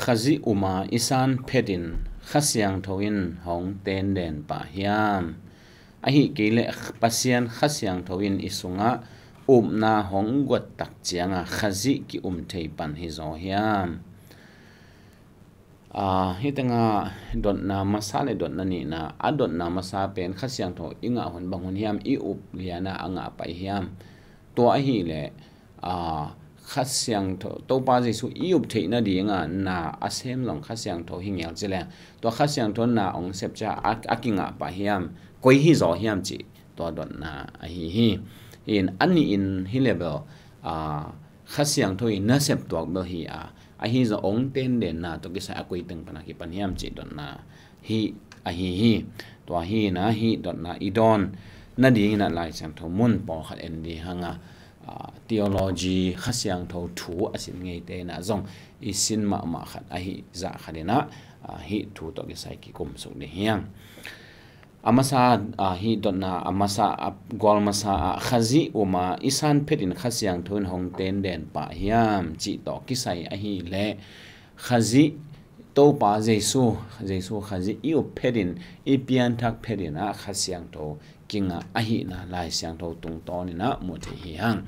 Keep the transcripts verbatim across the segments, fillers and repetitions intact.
Khazih um a i san phetin Kha Siangtho in hong tenden pah hiam? Ahih kei leh Pasian Kha Siangtho in i sungah upna hong guat tak cianga Khazih ki-um thei pan hi zaw hiam? Aa, hih tengah dotna masa le dotna nihna, a dotna masa pen Kha Siangtho i ngah hun bang hun hiam, i up liana a ngah pai hiam? Tua ahih leh, aa, Kha Siangtho, Topa Jesu i up theih nadinga na a sem zong Kha Siangtho hi ngel ci leng, tua Kha Siangtho na hong sep cia a, a kingah pah hiam, koi hi zaw hiam cih tua dotna ahi hi. In a nihin hih leh bel, aa, Kha Siangtho i nasep tuak bel hi a, ahi zong hong tendenna tawh kisai a koi teng pana kipan hiam cih dotna hi ahi hi. Tua hi na hih dotna i dawn nadingin a Lai Siangtho mun pawlkhat en ding hanga, aa, theology Kha Siangtho thu a sin ngeite na zong i sin mahmah khat ahi zah khatin a, aa, hih thu tawh kisai kikum suk ding hiang. A masa, aa, hih dotna a masa, a gual masa ah Khazih um a i san phetin Kha Siangtho in hong tenden pah hiam cih tawh kisai ahih leh Khazih Topa Jesu, Jesu Khazih i up phetin, i pianthak phetin a Kha Siangtho kingah ahihna Lai Siangtho tungtawnin a mu thei hi hang.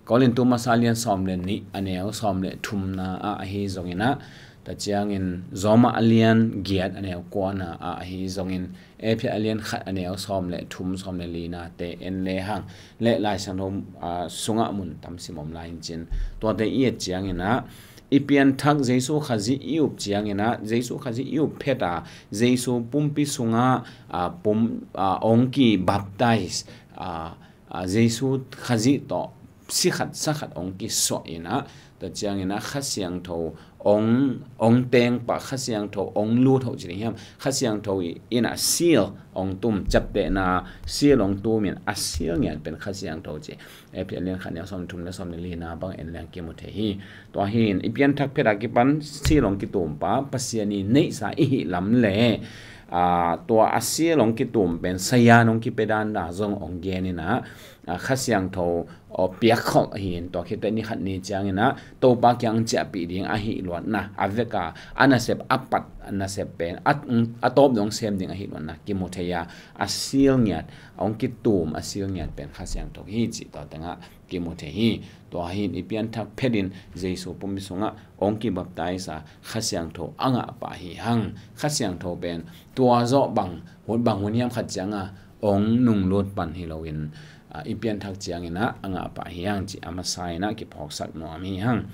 Korintu masa lian sawm le nih a neu sawm le thumna ah ahi zongin a, tua ciangin Roma a lian giat a neu kuana ah ahi zongin, Efesa a lian khat a neu sawm le thum, sawm le lina te en le hang, le Lai Siangtho, aa, sungah mun tam sim om lai in cin, tuate i et ciangin a, i pianthak Jesu Khazih i up ciangin a, Jesu Khazih i up phet a, Jesu pumpi sungah, aa, pum, aa, hong kibaptize, aa, aa, Jesu Khazih tawh si khat sa khat hong kisuah in a, tua ciangin a Kha Siangtho hong, hong teng pah, Kha Siangtho hong lut hoh ci ding hiam, Kha Siangtho i, in a seal hong tum, ciaptehna seal hong tum in a seal ngiat pen Kha Siangtho ci. Efesa lian khat neu sawm thum le sawm le lina bang en leng kimu thei hi. Tua hi in i pianthak phet a kipan seal hong kitum pah, Pasian i neihsa i hih lam le, aa, tua a seal hong kitum pen sayan hong kipia dan na zong hong gen in a, aa, Kha Siangtho, aw, piak khol hi in, tua khit teh ni khat ni ciangin a Topa kiang ciahpih ding a hih luatna, a vek a, a nasep a pat, a nasep pen a, a tawp dong sem ding a hih luatna kimu thei a, a seal ngiat, a hong kitum a seal ngiat pen Kha Siangtho hi cih tua tengah kimu thei hi. Tua hi in i pianthak phetin Jesu pumpi sungah hong kibaptize a Kha Siangtho a ngah pah hi hang. Kha Siangtho pen tua zawh bang hun, bang hun hiam khat cianga hong nunglut pan hi loin, aa, i pianthak ciangin a, a ngah pah hi hang cih a masa in a kiphawksak nuam hi hang.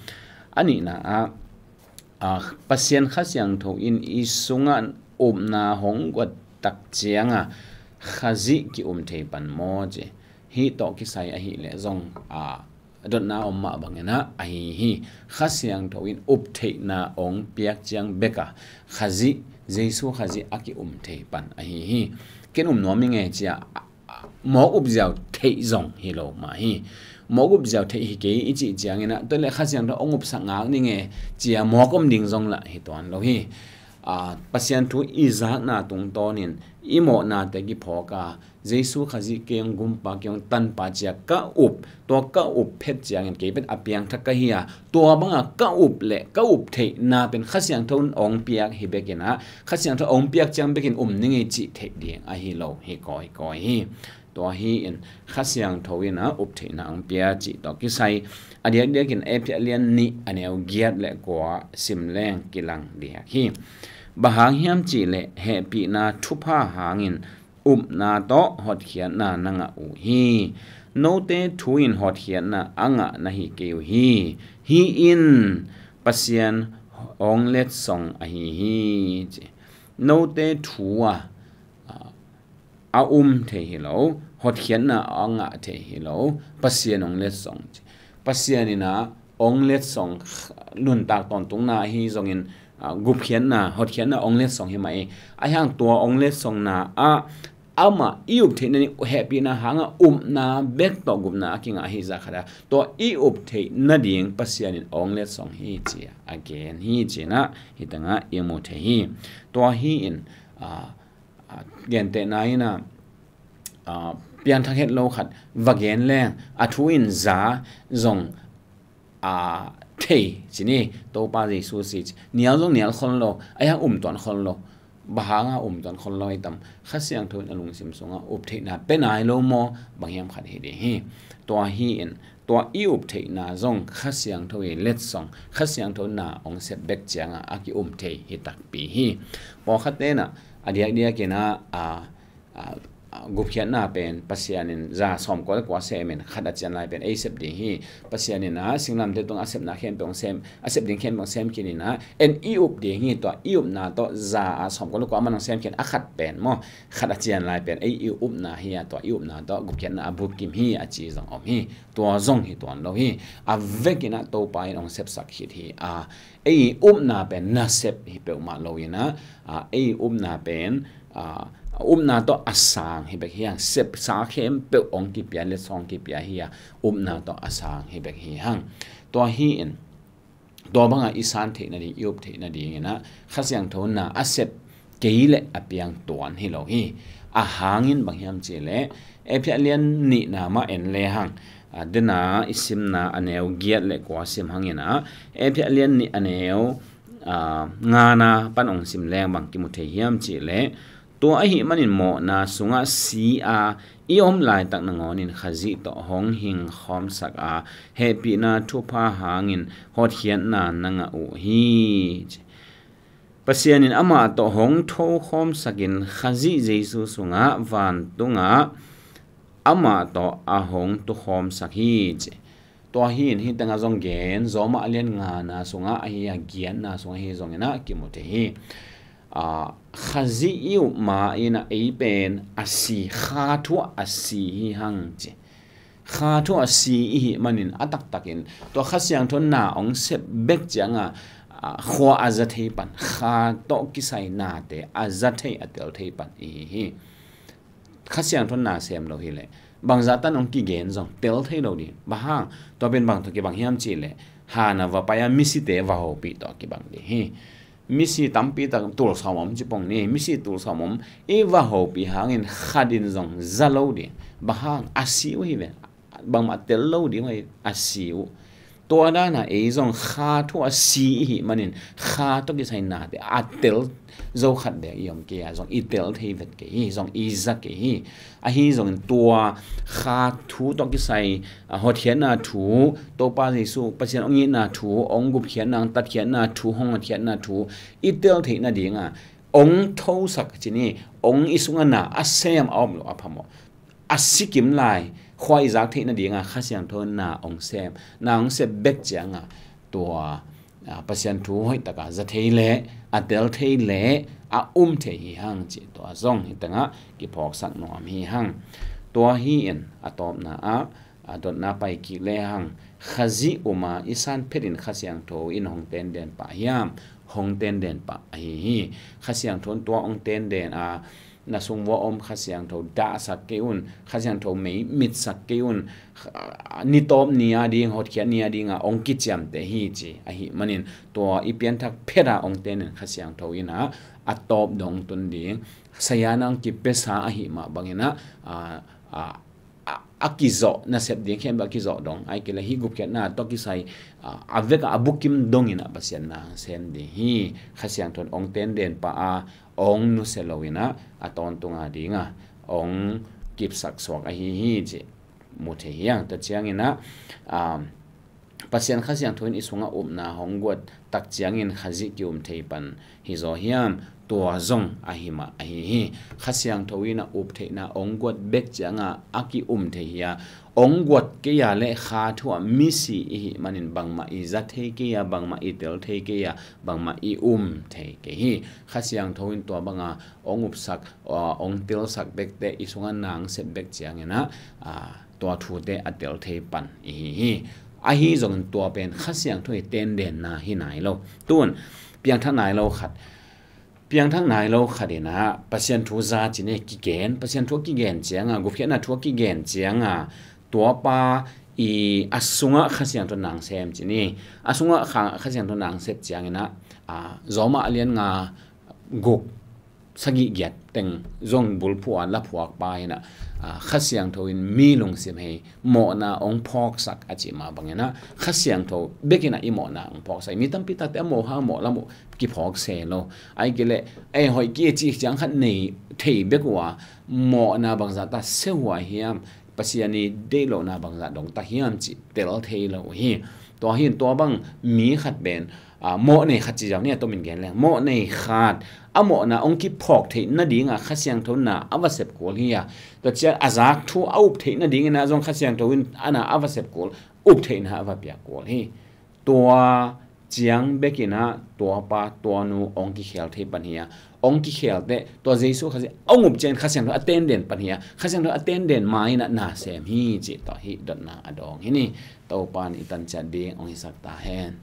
A nihna ah, aa, Pasian Kha Siangtho in i sungah upna hong guat tak cianga Khazih ki-um thei pan maw ci. Hih tawh kisai ahih leh zong, aa, dotna om mah bangin a, ahi hi. Kha Siangtho in up theihna hong piak ciang bek a Khazih, Jesu Khazih a ki-um thei pan ahi hi. Ken um nuam ing e ci a, a, a, mawk up ziau theih zong hi lo mah hi. Mawk up ziau theih hi kei i cih ciangin a, tua leh Kha Siangtho hong upsak ngak ning e ci a mawk om ding zong lah hi tuan lo hi. Aa, Pasian thu i zakna tungtawnin i mawhnate kiphawk a, Jesu Khazih kei hong gumpa, kei hong tanpa ci a ka up, tua ka up phet ciangin kei pen a piangthak ka hi a, tua banga ka up le ka up theihna pen Kha Siangtho in hong piak hi bekin a, Kha Siangtho hong piak ciang bekin um ning e cih theih ding ahi lo hi kawikawi hi. Tua hi in Kha Siangtho in a up theihna hong pia cih tawh kisai a diakdiakin Efesa lian nih a neu giat le kua sim leng kilang diak hi. Bang hang hiam cih leh hehpihna thupha hangin upna tawh hotkhiatna na ngah uh hi. Note thu in hotkhiatna a ngah na hi kei uh hi. Hih in Pasian hong letsong ahi hi ci. Note thu a, a, a um thei hi lo, hotkhiatna a ngah thei hi lo, Pasian hong letsong ci. Pasian in a hong letsong nuntak tawntungna ahi zongin, aa, gupkhiatna, hotkhiatna hong letsong hi mah e. Ahi hang tua hong letsongna ah amah i up theihna ni hehpihna hanga upna bek tawh gupna a kingah ahi zah khat a, tua i up theih nading Pasian in hong letsong hi ci a, a gen hi ci in a, hih tengah i mu thei hi. Tua hi in, aa, aa, gentehna in a, aa, piangthak het lo khat va gen leng a thu in za zong, aa, thei ci ni, Topa Jesu si ci. Nial zong nial khol lo, a hiang um tuan khol lo. Bang hanga um tuan khol lo hi tam? Kha Siangtho in a lungsim sungah up theihna pia nai lo maw, bang hiam khat hi ding hi. Tua hi in, tua i up theihna zong Kha Siangtho i letsong, Kha Siangtho na hong sep bek ciangah a ki-um thei hi takpi hi. Pawlkhat tenah a diakdiak inah, a, a, a, gupkhiatna pen Pasian in za sawmkua le kua sem in khat a cian lai pen ei sep ding hi. Pasian in a singlamteh tungah a sepna khempeuh hong sem, a sep ding khempeuh hong sem khin inah, en i up ding hi. Tua i upna tawh za a sawmkua le kua man hong sem khin a khat pen maw, khat a cian lai pen ei i upna hi a, tua i upna tawh gupkhiatna a bukim hi a ci zong om hi. Tua zong hi tuan lo hi. A vekinah Topa in hong sepsak khit hi a, ei upna pen nasep hi peuhmah lo inah, a, ei upna pen, a, upna tawh a sang hi bek hi hang. Sepsa khempeuh hong kipia, letsong kipia hi a, upna tawh a sang hi bek hi hang. Tua hi in, tua bangah i san theih nading, i up theih nading inah Kha Siangtho na a sep kei leh a piang tuan hi lo hi. A hangin bang hiam cihleh, Efesa lian nihna mah en le hang, a, dena i simna a neu giat le kua sim hang inah, Efesa lian nih a neu, a, ngana pan hong sim leng bang kimu thei hiam cihleh, tua ahih manin mawhna sungah si a i om laitak nangawnin Khazih tawh hong hingkhawmsak a, hehpihna thupha hangin hotkhiatna na ngah uh hi. Pasian in amah tawh hong thokhawmsakin Khazih Jesu sungah vantungah amah tawh a hong tukhawmsak hi ci. Tua hi in hih tengah zong gen, Rom a lian ngana sungah ahi a, giatna sungah hi zong inah kimu thei hi. A, Khazih i up ma inah ei pen a si, Kha thu ah a si hi hang ci. Kha thu ah a si i hih manin a taktakin tua Kha Siangtho na hong sep bek ciangah, a, khua a za thei pan, Kha tawh kisai nate a za thei, a tel thei pan i hi hi. Kha Siangtho na sem lo hileh bangzah tan hong kigen zong tel thei lo ding. Bang hang? Tua pen bang tawh kibang hiam cihleh, hana va pai a misite va hopih tawh kibang ding hi. Misi tampi tak, tul sawm om ci pong ni, misi tul sawm om i va hopih hangin khat in zong za lo ding. Bang hang? A si uh hi ve. Bangmah tel lo ding uh hi, a si uh. Tua dana ei zong Kha thu a si i hih manin Kha tawh kisai nate a tel zo khat bek i om kei a, zong i tel thei vet kei hi, zong i za kei hi. Ahi zongin tua Kha thu tawh kisai, a, hotkhiatna thu, Topa Jesu Pasian hong itna thu, hong gupkhiatna, hong tatkhiatna thu, hong hotkhiatna thu i tel theih nadinga hong thosak ci ni, hong i sungah na a sem a om lo a phamawh. A sikim lai khua i zak theih nadinga Kha Siangtho na hong sem, na hong sep bek cianga tua, a, Pasian thu hoih taka za thei le, a tel thei le, a um thei hi hang cih tua zong hi tengah kiphawksak nuam hi hang. Tua hi in a tawpna ah, a dotna pai kik le hang, Khazih uma i san phetin Kha Siangtho in hong tenden pah hiam? Hong tenden pah ahi hi. Kha Siangtho in tua hong tenden a, na sung vua om Kha Siangtho dahsak kei un, Kha Siangtho mei mitsak kei un, ni tawp ni a ding, hotkhiat ni a dinga hong kiciamteh hi ci ahi manin, tua i pianthak pheta hong tenden Kha Siangtho in a, a tawp dong tun ding, sayana hong kipiasa ahi mah bangin a, a, a, a, a kizawh, nasep ding khempeuh a kizawh dong, ai kei le hih gupkhiatna tawh kisai, a, a vek a, a bukim dongin a Pasian na sem ding hi. Kha Siangtho in hong tenden pah a, hong nusia loin a, a tawntung a dinga hong kipsak suak ahi hi cih mu thei hi hang. Tua ciangin a, a, Pasian Kha Siangtho in i sungah upna hong guat tak ciangin Khazih ki-um thei pan hi zaw hiam? Tua zong ahi mah ahi hi. Kha Siangtho in a up theihna hong guat bek cianga a ki-um thei hi a, hong guat kei a le Kha thu ah misi i hih manin bangmah i za thei kei a, bangmah i tel thei kei a, bangmah i um thei kei hi. Kha Siangtho in tua banga hong upsak, a, hong telsak bekte i sungah na hong sep bek ciangin a, a, tua thute a tel thei pan i hi hi. Ahi zongin tua pen Kha Siangtho i tendenna hi nai lo. Tun, piangthak nai lo khat. Piangthak nai lo khat in a, Pasian thu za ci ni kigen, Pasian thu a kigen cianga, gupkhiatna thu a kigen cianga, tua pa i a sungah Kha Siangtho na hong sem ci ni. A sungah Kha, Kha Siangtho na hong sep ciangin a, a, Rom a lian nga guk sagih giat teng zong bulphuh a laphuak pa hi in ah, Kha Siangtho in mi lungsim hei mawhna hong phawksak a cih mah bang in ah, Kha Siangtho bek in ah i mawhna hong phawksak. Mi tampi takte a mawh hang a mawh lam uh kiphawk se lo. Ahih kei leh ei hoih kei cih ciang khat nei thei bek uh a, mawhna bangzah ta se uh a hiam, Pasian i deih lohna bangzah dong ta hiam cih tel thei lo uh hi. Tua hi in tua bang mi khat pen, aa, mawh nei khat ci ziau ni, a tomin gen leng, mawh nei khat a mawhna hong kiphawk theih nading a Kha Siangtho na a va sep kul hi a, tua ciang a zak thu a up theih nading in ah zong Kha Siangtho in a na a va sep kul, up theihna a va piak kul hi. Tua ciang bek in ah tua pa tua nu hong kikhel thei pan hi a, hong kikhel teh tua Jesu Khazih hong up ciangin Kha Siangtho a tenden pan hi a, Kha Siangtho a tenden ma in ah na sem hi cih tawh hih dotna a dawng hi ni. Topa in i tan ciat ding hong hisak ta hen.